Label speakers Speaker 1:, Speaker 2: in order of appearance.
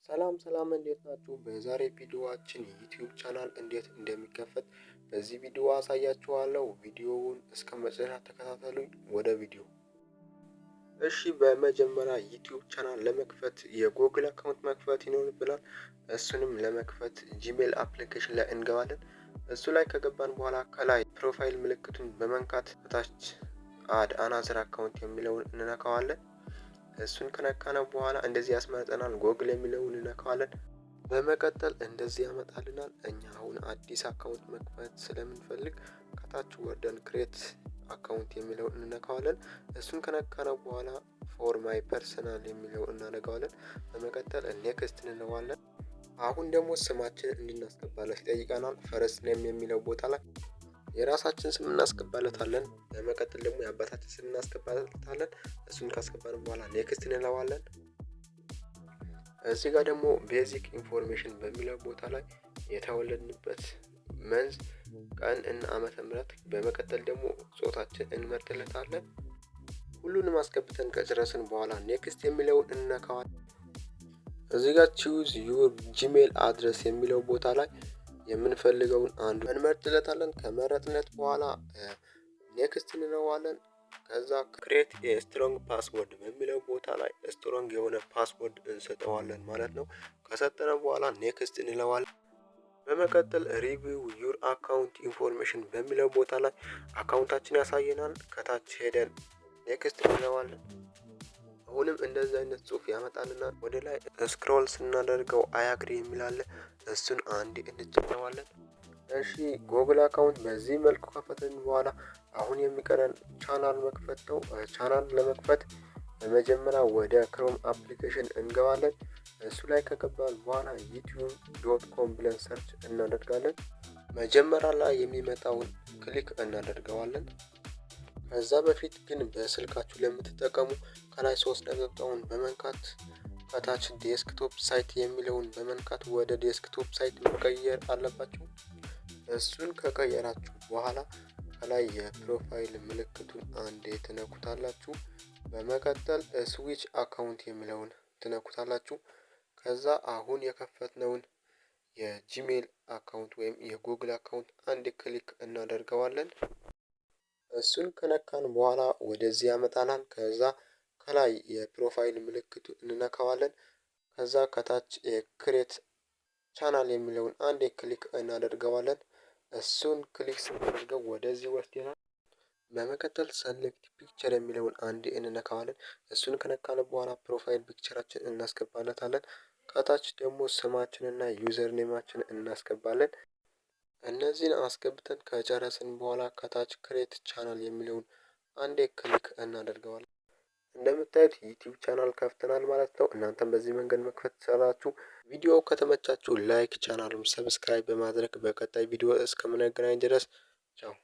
Speaker 1: ሰላም ሰላም፣ እንዴት ናችሁ? በዛሬ ቪዲዮአችን YouTube channel እንዴት እንደሚከፈት በዚህ ቪዲዮ አሳያችኋለሁ። ቪዲዮውን እስከ መጨረሻ ተከታተሉኝ። ወደ ቪዲዮ። እሺ፣ በመጀመሪያ YouTube channel ለመክፈት የ Google account መክፈት ይኖርብናል። እሱንም ለመክፈት Gmail application ላይ እንገባለን። እሱ ላይ ከገባን በኋላ ከላይ profile ምልክቱን በመንካት ከታች add another account የሚለውን እንነካዋለን። እሱን ከነካነው በኋላ እንደዚህ ያስመርጠናል። ጎግል የሚለውን እንነካዋለን። በመቀጠል እንደዚህ ያመጣልናል። እኛ አሁን አዲስ account መክፈት ስለምንፈልግ ከታች ወርደን create account የሚለውን እንነካዋለን። እሱን ከነካነው በኋላ for my personal የሚለውን እናደርገዋለን። በመቀጠል next እንለዋለን። አሁን ደግሞ ስማችንን እንድናስገባለት ይጠይቀናል። First name የሚለው ቦታ ላይ የራሳችን ስም እናስገባለታለን። በመቀጠል ደግሞ የአባታችን ስም እናስገባለታለን። እሱን ካስገባን በኋላ next እንለዋለን። እዚህ ጋር ደግሞ basic information በሚለው ቦታ ላይ የተወለድንበት month፣ ቀን እና ዓመተ ምህረት፣ በመቀጠል ደግሞ ጾታችን እንመርጥለታለን። ሁሉንም አስገብተን ከጨረስን በኋላ next የሚለውን እንነካዋለን። እዚህ ጋር choose your Gmail address የሚለው ቦታ ላይ የምንፈልገውን አንዱ እንመርጥለታለን። ከመረጥነት በኋላ next እንለዋለን። ከዛ create strong password በሚለው ቦታ ላይ strong የሆነ password እንሰጠዋለን ማለት ነው። ከሰጠነው በኋላ next እንለዋለን። በመቀጠል review your account information በሚለው ቦታ ላይ account ኣችን ያሳየናል። ከታች ሄደን next እንለዋለን። አሁንም እንደዚህ አይነት ጽሁፍ ያመጣልናል። ወደ ላይ scroll ስናደርገው I agree የሚል አለ። እሱን አንዴ እንጫነዋለን። እሺ፣ Google account በዚህ መልኩ ከፈትን በኋላ አሁን የሚቀረን ቻናል መክፈት ነው። ቻናል ለመክፈት በመጀመሪያ ወደ Chrome application እንገባለን። እሱ ላይ ከገባን በኋላ YouTube.com ብለን search እናደርጋለን። መጀመሪያ ላይ የሚመጣውን click እናደርገዋለን። ከዛ በፊት ግን በስልካችሁ ለምትጠቀሙ ከላይ ሶስት ነጠብጣቡን በመንካት ከታች desktop site የሚለውን በመንካት ወደ desktop site መቀየር አለባችሁ። እሱን ከቀየራችሁ በኋላ ከላይ የ profile ምልክቱን አንዴ ትነኩታላችሁ። በመቀጠል switch account የሚለውን ትነኩታላችሁ። ከዛ አሁን የከፈትነውን የ Gmail account ወይም የ Google account አንድ click እናደርገዋለን። እሱን ከነካን በኋላ ወደዚህ ያመጣናል። ከዛ ከላይ የ profile ምልክቱ እንነካዋለን። ከዛ ከታች የ create channel የሚለውን አንድ click እናደርገዋለን። እሱን click ስናደርገው ወደዚህ ወስደናል። በመቀጠል select picture የሚለውን አንዴ እንነካዋለን። እሱን ከነካን በኋላ profile picture ኣችን እናስገባለታለን። ከታች ደግሞ ስማችንና username ኣችን እናስገባለን። እነዚህን አስገብተን ከጨረስን በኋላ ከታች create channel የሚለውን አንዴ click እናደርገዋለን። እንደምታዩት YouTube channel ከፍተናል ማለት ነው። እናንተም በዚህ መንገድ መክፈት ትችላላችሁ። ቪዲዮው ከተመቻችሁ like፣ channel ኡን subscribe በማድረግ በቀጣይ ቪዲዮ እስከምንገናኝ ድረስ ቻው።